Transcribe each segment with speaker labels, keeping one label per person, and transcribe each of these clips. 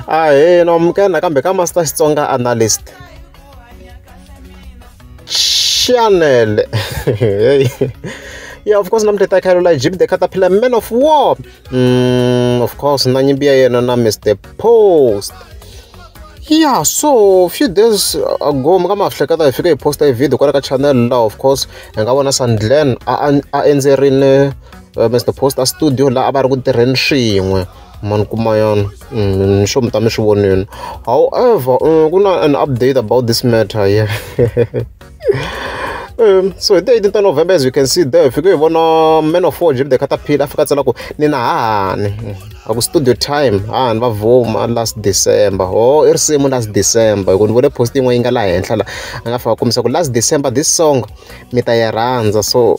Speaker 1: Ahee namukela nakambe ka Master Xitsonga Analyst Channel. Yeah, of course namuntlha hi ta khalela Jimmy the Caterpillar, Man of War. Of course na nyimpi ya yena na Mr Post. Yeah, so few days ago mi nga ma hleketa hi fike hi posta hi video kwala ka channel la, of course hi nga vona Sandlen a endzerile Mr Post a studio laha a va ri ku tirheni swin'we mani kuma yana ni sure mi ta mi swi vonile. However, ku na an update about this matter here. So hi ti 18 ta November, as you can see there, fike hi vona Man of War Jimmy the Caterpillar a fika tsala ku ni na hahani a ku studio time hahani va vuma last December. Oh, i risimu last December hi ku ni vone post yin'wana yi nga laha henhla la a nga fika kombisa ku last December this song mi ta yi rhandza. So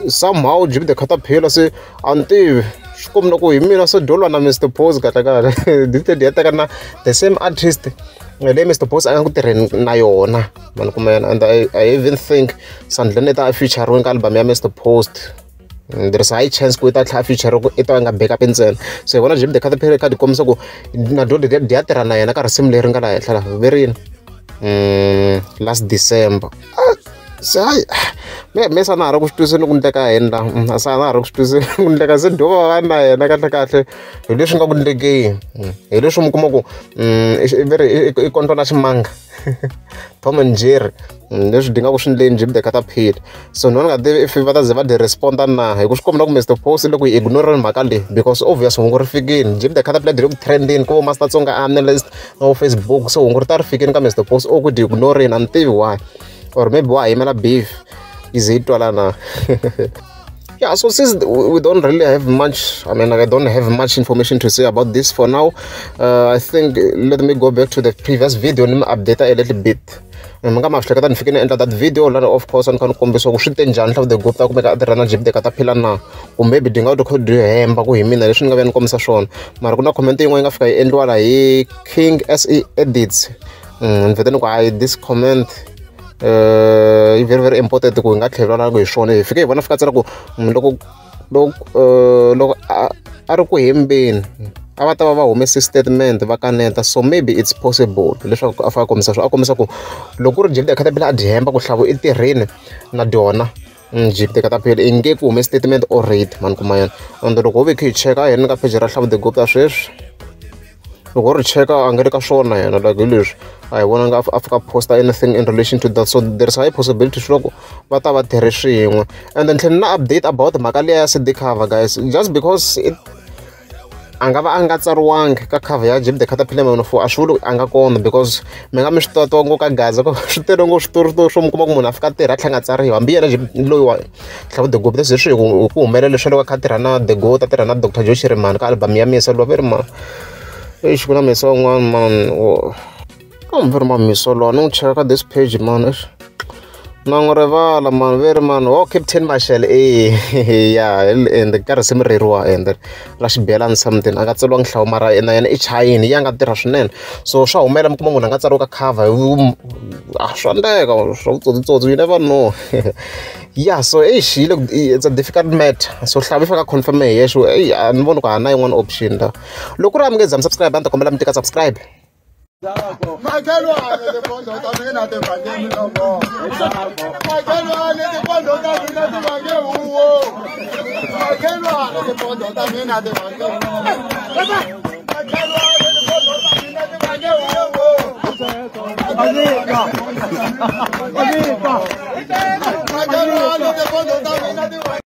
Speaker 1: somehow Jimmy the Caterpillar se a ni tivi swi kombi na ku hi mina se dyo lwa na Mr Post kahle kahle this ya teka na the same artist leyi Mr Post a nga ku tirheni na yona mani kuma yena. And I even think Sandlane i ta feature-riwe ka album ya Mr Post. There is a high chance ku i ta tlhela a feature i ta va nga backup ntsena. So hi vona Jimmy the Caterpillar kha ti kombisa ku na dyo ya tirha na yena ka risimu leri nga laha henhla laha verini last December. Se hayi me se a na ha ri ku swi twiseni ku ndleka yini la, se a na ha ri ku swi twiseni ku ndleka se dyo va na yena kahle kahle hi leswi nga ku ndlekeni hi leswi mi kuma ku ve ri i kondlo na ximanga Tom and Jerry leswi dingaku swi ndleni Jimmy the Caterpillar. So ni vona nga tivi if va ta ze va di respond-a na hi ku swi komba ku Mr Post i le ku yi ignore mhaka leyi because obvious hungu ri fikini Jimmy the Caterpillar di le ku trendeni ku vo Master Tsonga Analyst na vo Facebook, so hungu ri ta ri fikini ka Mr Post o ku di ignoreni a ni tivi why or maybe wa ha yimela beef yi ze yi twala na. Yeah, so since we don't really have much, I mean, like, I don't have much information to say about this for now. I think let me go back to the previous video and update a little bit. Mi nga ma hleketa ni fike ni endla that video lana, of course a ni kha ni kombisa ku swi te njhani Hlavu the Gupta kumeka a tirha na Jimmy the Caterpillar na ku maybe di nga ti kha di hemba ku hi mina leswi ni nga vuya ni kombisa swona. Mara ku na comment yin'wana yi nga fika yi endliwa la hi King SE Edits. Ni vhete ni ku hayi this comment yi very very important ku hi nga tlhela hi swona. Hi fike hi vona fika tsala ku loko loko loko a ri ku hembeni a va ta va va humese statement va kaneta, so maybe it's possible leswaku a fika a kombisa swona a kombisa ku loko ku ri Jimmy the Caterpillar a dyi hemba ku Hlavu i tirhini na dyona Jimmy the Caterpillar i nge ku hume statement already mani kuma yena. And loko ho ve kha hi cheka a hi ri ka page ra Hlavu the Gupta sweswi loko ho ri cheka a nga ri ka swona yena like hi leswi a hi vonanga a fika posta anything in relation to that, so there is a high possibility swa ku va ta va tirhe swin'we. And then tlhela na update about mhaka liya ya CD cover guys, just because it a nga va a nga tsariwangi ka cover ya Jimmy the Caterpillar Man of War a swi vuli a nga kona because mi nga mi swi tiva ngopfu ka Gaza ku swi tele ngopfu switori swo mi kuma ku munhu a fika a tirha a tlhela a nga tsariwa hambi yena loyi wa Hlavu the Gupta leswi hi ku humelela leswi loko a kha a tirha na The Goat a tirha na Dr Joe Shirimani ka album ya Misa loyi va ri ma eish ku na Misa un'wana man kambe ri ma Misa lowa ni n'wi cheka ka this page man eish na n'wi rivala man ve ri man oh Captain Mashele ya and ka risimu reriwa and ra xibelani something a nga tsariwangi Hlawu mara na yena i chayini ya nga tirha swinene. So swa humelela mi kuma munhu a nga tsariwa ka cover swa endleka swa vutsotsitsotsi you never know. Yeah, so eish yi le it's a difficult matter, so Hlavu i fika confirm hi yexe eyi a ni voni ku ha na yin'wana option la. Loko ku ri a mi nge za mi subscribe a ni ta kombela mi tika subscribe.
Speaker 2: Makhelwane timpondo ta mina ti vange milomo. Makhelwane timpondo ta mina ti vange huwo. Makhelwane timpondo ta mina ti vange huwo. Makhelwane timpondo ta mina ti vange huwo. Makhelwane timpondo ta mina ti vange